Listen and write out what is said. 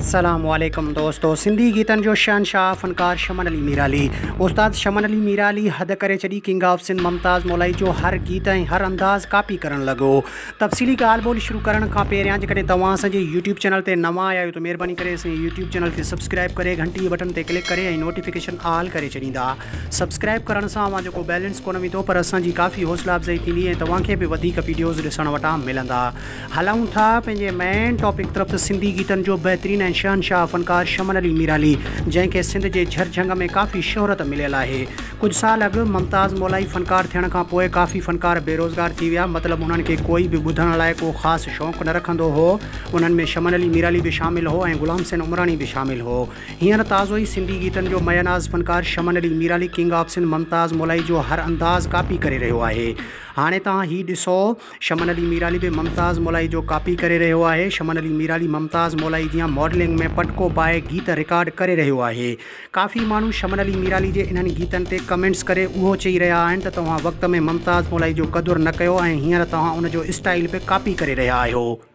السلام عليڪم دوستو سنڌي گيتن جو شهنشاهه فنڪار شمن علي ميرالي استاد شمن علي ميرالي حد ڪري ڇڏي ڪنگ آف سنڌ ممتاز مولائي جو هر گيت ۽ هر انداز ڪاپي ڪرڻ لڳو تفصيلي ڳالهه ٻولهه شروع ڪرڻ کان پهريان جيڪڏهن توهان اسان جي يوٽيوب چينل تي نوان آيا آهيو ته مهرباني ڪري اسان جي يوٽيوب چينل کي سبسڪرائب ڪري گهنٽي جي بٽن تي ڪلڪ ڪري ۽ نوٽيفڪيشن آل ڪري ڇڏيندا سبسڪرائب ڪرڻ سان اوهان جو ڪو بيلنس ڪونه ويندو پر اسان جي ڪافي حوصلا افزائي ٿيندي ۽ توهان کي به وڌيڪ ويڊيوز ڏسڻ وٽان ملندا. هلون ٿا پنهنجي مين ٽاپڪ طرف ته سنڌي گيتن جو بهترين ۽ شهنشاهه فنڪار شمن علي ميرالي جنهن کي سنڌ جي جھر جھنگ ۾ ڪافي شهرت مليل آهي. ڪجهه سال اڳ ممتاز مولائي فنڪار ٿيڻ کان پوء ڪافي فنڪار بيروزگار ٿي ويا مطلب انهن کي ڪوئي به ٻڌڻ لاء ڪو خاص شوق نه رکندو هو انهن ۾ شمن علي ميرالي به شامل هو ۽ غلام حسين عمراڻي به شامل هو. هينئر تازو ئي سنڌي گيتن جو مياناز فنڪار شمن علي ميرالي ڪنگ آف سنڌ ممتاز مولائي جو هر انداز ڪاپي ڪري رهيو آهي. هاڻي توهان هي ڏسو شمن علي ميرالي به ممتاز مولائي جو ڪاپي ڪري رهيو آهي. شمن علي ميرالي ممتاز مولائي جيان ماڊلنگ ۾ پٽڪو پائي گيت رڪارڊ ڪري رهيو آهي. ڪافي ماڻهو شمن علي ميرالي جي انهن گيتن تي ڪمينٽس ڪري اهو چئي رهيا آهن ته توهان وقت ۾ ممتاز مولائي جو قدر نه ڪيو ۽ هينئر توهان ان جو اسٽائيل به ڪاپي ڪري رهيا آهيو.